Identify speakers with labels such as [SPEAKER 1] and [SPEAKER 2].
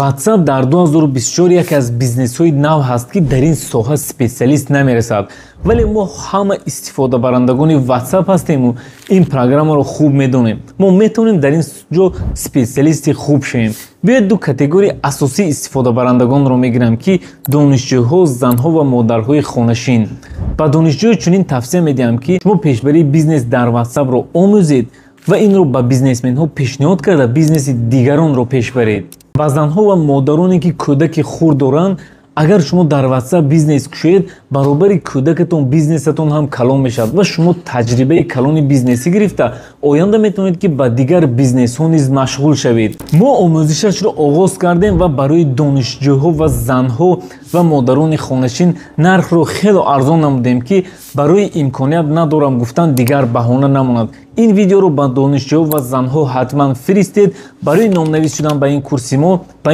[SPEAKER 1] WhatsApp дар 2024 яке аз бизнесҳои нав ҳаст, ки дар ин соҳа специалист намерасад, вале мо ҳама истифодабарандагони WhatsApp ҳастему ин программаро хуб медонем. Мо метавонем дар ин ҷо специалисти хуб шавем. Биёед, ду категорияи асосии истифодабарандагонро мегирам, ки донишҷӯҳо, занҳо ва модарҳои хонашин. Ба донишҷӯ чунин тавсия медиҳам, ки шумо пешбарии бизнес дар WhatsApp-ро омӯзед ва инро ба бизнесменҳо пешниҳод карда, бизнеси дигаронро пеш баред. Ба занҳо ва модароне, ки кӯдаки хурд доранд, агар шумо дар WhatsApp бизнес кушоед, баробари кӯдакатон бизнесатон ҳам калон мешавад ва шумо таҷрибаи калони бизнесӣ гирифта, оянда метавонед, ки ба дигар бизнесҳо низ машғул шавед. Мо омӯзишашро оғоз кардем ва барои донишҷӯҳо ва занҳо ва модарони хонашин нархро хело арзон намудем, ки барои имконият надорам гуфтан дигар баҳона намонад. Ин видеоро ба донишҷӯ ва занҳо ҳатман фиристед. Барои номнавис шудан ба ин курси мо ба